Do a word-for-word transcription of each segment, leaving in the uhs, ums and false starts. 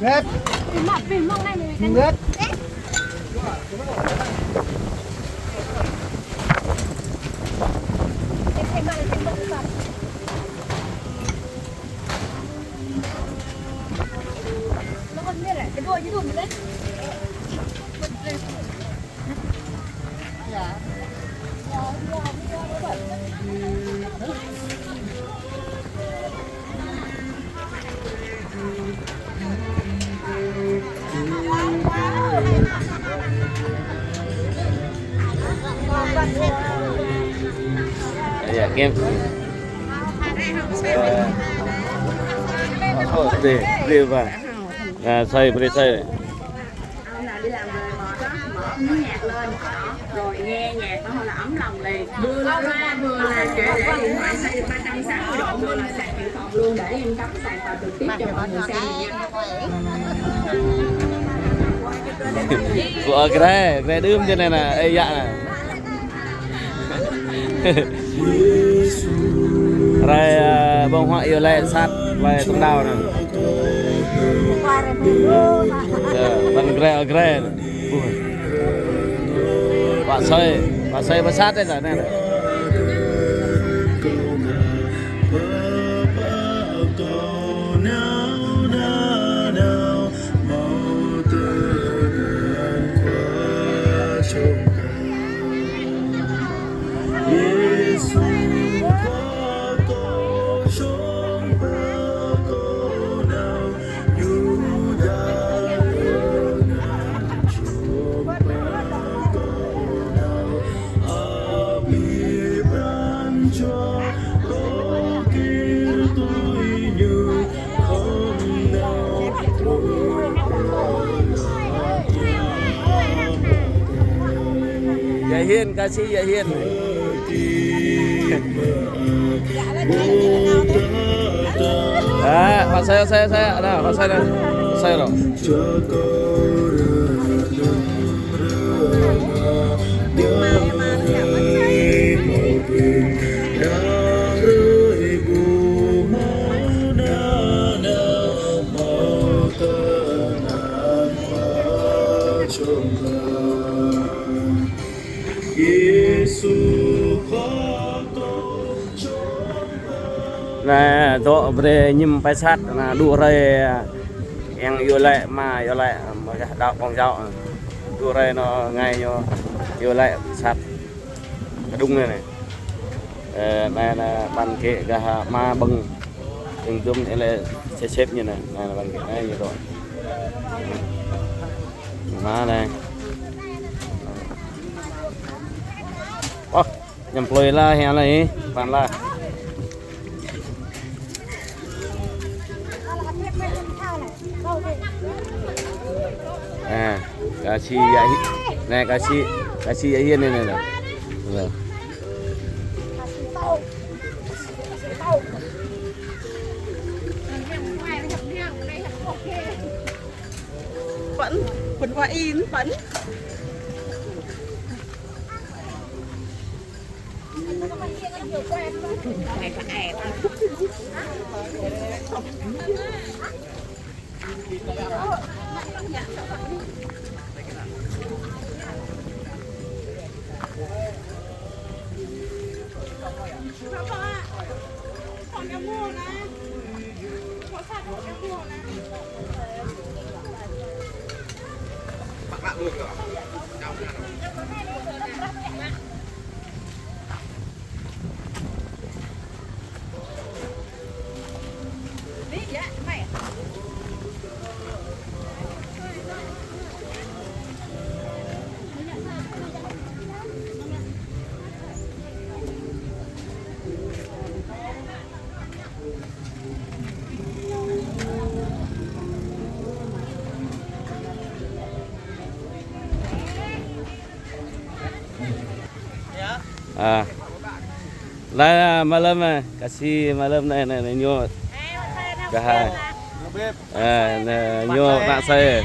Bếp. Bếp. Ơ, kem. Ơ, dê, dê ba. Ơ, sai, bri sai. Ông nào đi làm về mệt á, mở cái nhạc lên, rồi nghe nhạc đó thôi là ấm lòng liền. Vừa là rap, vừa là kể lể điện thoại xoay được ba trăm sáu mươi độ, vừa là sạc dự phòng luôn để em cắm sạc và trực tiếp cho mọi người xem nha. Ơ, gre, gre đưm čơ anai nă, ê, yă nă. Rai, ơ, ƀơ̆ng huă iâu laĭ sat, laĭ tơ̆ng đao anai. Ơ, ƀơ̆ng gre, ơ, gre. Ơ. Pă asơi, pă asơi pơsat anai, anai. Yă Hiên, ca sĩ Yă Hiên. Ơ, pă asơi, asơi, asơi, anai, pă asơi anai. Pă asơi anai. Anai, dŏ brơi ñim pơsat, anai, đu rai, yang iâu laĭ, mă iâu laĭ, mă gah đao pong jao. Đu rai anai ngai ñu iâu laĭ pơsat. Kơđung anai nè. Ơ, anai, anai, ƀăn kĕ gah mă ƀơ̆ng. Ƀơ̆ng dŭm anai lĕ sĕp sĕp ñu anai. Anai, anai, ƀăn kĕ anai ñu dŏ. Mă anai. Ơ, ñăm plơi lah, hia lah, ih, ƀăn lah. Ơ, ca sĩ Yă Hi-, anai, ca sĩ, ca sĩ Yă Hiên anai, anai, anai. Anai. Păn, păn wa in, păn. À. Anai, à, mlam, à, kasih mlam anai, anai, anai, ñu. Gah, à. À, anai, ñu, ană asơi.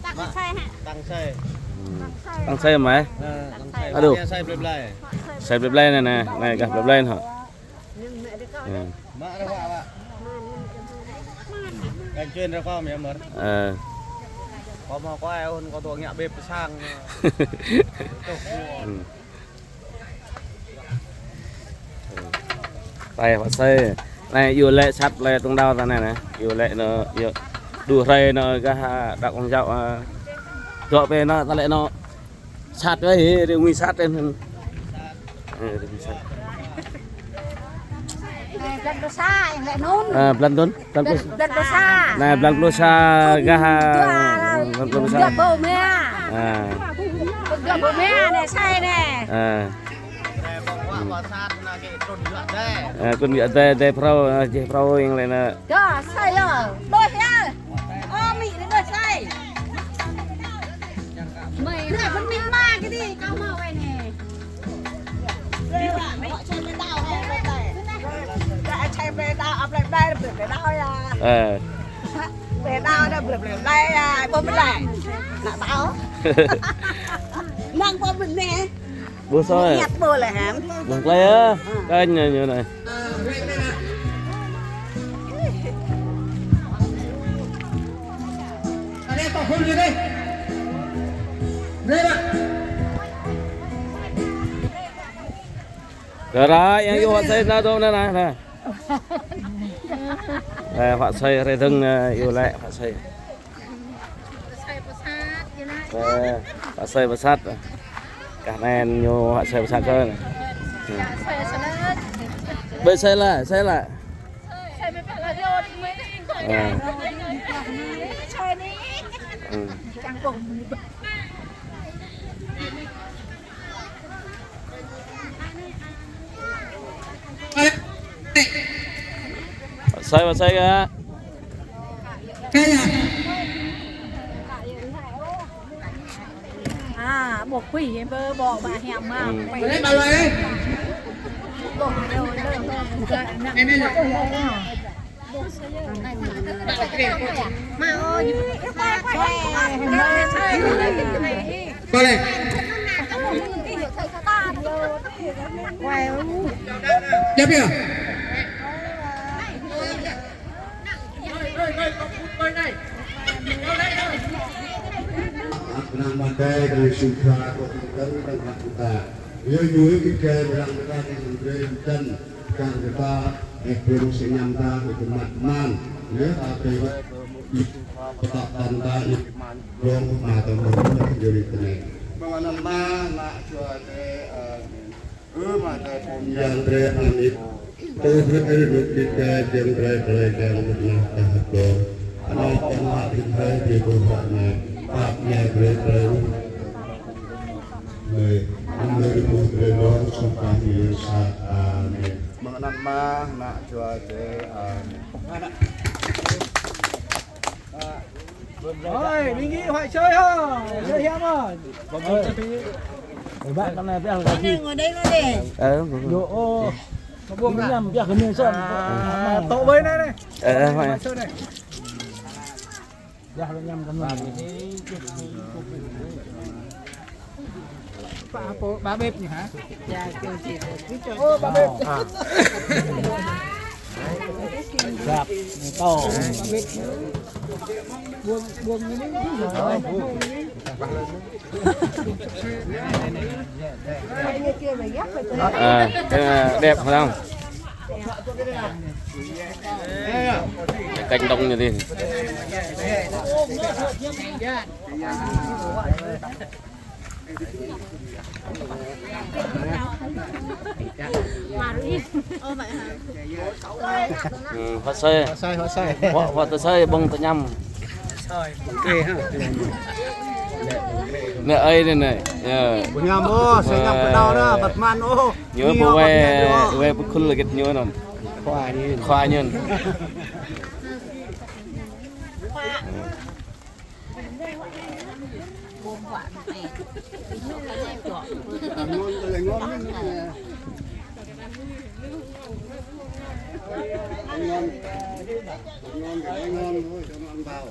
Tăng asơi. Hmm. Tăng asơi mơ̆? Aduh. Asơi blai blai. Asơi blai blai anai, anai, anai, gah blai blai anai. Mă dah, Pak, Pak. Kan čuên dah kâo mơ̆, Mơ̆r. Ơ. Kâo mă kâo ai un kâo tŏ ngă bĕ pơsang. Tuh. Hmm. Tai Pak Sai. Anai, yua lĕ sat lĕ tơ̆ng đao ta anai anai. Yua lĕ anŭn, yua. Đu hrơi anŭn gah, đăk kông jao, ơ. Dŏ pơ anŭn, ta lĕ anŭn. Sat wơ̆t, hĭ, rơngui sat anŭn. Ơ, rơngui sat. Ơ, blan pluh sa, yang lĕ anŭn. Ơ, blan anŭn, blan pluh. Blan pluh sa. Anai, blan pluh sa gah, thŭn dua, hmm, blan pluh sa. Thŭn dua rơbâo rơma. Ơ. Thŭn dua rơbâo rơma anai, Sai anai. Ơ. Ơ, kơ anŭn yơh, adai, adai phrâo, ơ, jĕ phrâo yang lĕ anŭn. Yơh, Sai yơh. Đôč yơh. Ơ, amĭ đôč Sai. Mơi. Nè, phun amĭ mă kơ đi, kâo mă wai nè. Nè, wă, mă čai plơi đao, plơi đao. Nè, čai plơi đao, plơi đao, plơi đao yơh. Ơ. Plơi đao yơh, plơi đao yơh. Ƀu mơ̆n lĕ. Nă tao. Năng ƀu mơ̆n nè. Ƀu soi. Ñăt ƀu lĕ hăm. Mơ̆ng tơlơi yơh. Kơnh ñu anai. Kơ ră yang yua Pak Sai anŭn dŏ anŭn anai. Anai, Pak Sai rai dơ̆ng anai, yua lĕ Pak Sai. Ơ, Pak Sai pơsat. Gah anai ñu Pak Sai pơsat kơ. Ƀơi Sai lă, Sai lă. Ơ. Ơ. Sai, sai kơ. À, ƀu khuih, ƀu ƀu ƀă hiam mă. Ừ. Ƀu lĕ ƀă lơi. Ƀu lĕ ƀă lơi. Kơ lĕ. Djăp yơh. Anăn mơ̆ng adai, kơ lĕ sŭ pha, kơ tơ̆ng kơ tơ̆ng kơ ta. Yua ñu kơ kơ lăng kơ ta kơ tơ̆ng brơi tơ̆ng kơ ta, ĕh, brơi mơ̆ng sơñăm ta kơ tơ̆ng măt mơ̆n. Yua ta brơi pơtŏk tăn ta, ĕh, glông mă tơ̆ng mơ̆ng yua ri tơnĕ. Mơ̆ng anăn Ama, Ană, Jua Adai. Amen. Ơ Ama Adai pô mơyang drơi anăn ih. Tơl brơi kơ ih rơnŭk đĭ kơ jing drơi drơi kơ mơ̆ng anăn ta hơt kơ. Anai tơ̆ng mă đĭ kơ jing kơ hơt anai. Pap anai drơi drơi. Anai, anai rơnŭk drơi anŭn sum pah ñu sa. Amen. Mơ̆ng anăn Ama, Ană, Jua Adai. Amen. Ơi, ƀing gih huă sơi hă? Sơi hiam hă? Ơi. Ơi, bác, con này biết là gì? Ngồi đây, ngồi đây. Ờ, ngồi đây. Yo, ô. Nó buông ra. Nhầm, biết cái miệng sơm. À, tổ bơi này này. Ờ, ờ, huă. Huă sơi này. Yah, lĕ ñăm kơ mơ̆n. Ba, ba bếp nhỉ hả? Ô, ba bếp. Rap, to. Ba bếp. Buông, buông đi. Ờ, cái đẹp không? Cánh đồng như thế. Ừ, huă sơi. Huă sơi, huă sơi. Huă, huă tơ sơi, ƀơ̆ng tơ ñăm. Nê ơi nê nê. Yơh. Ƀơ̆ng ñăm ôh, sơi ñăm kơđâo dah, băt mơ̆n ôh. Ñu ƀu wai, wai pơkhul lĕ gĕt ñu anŭn. Khua ñu. Khua ñu. Ăn ngon. Ăn ngon, cái đấy ngon thôi, cho nó ăn vào.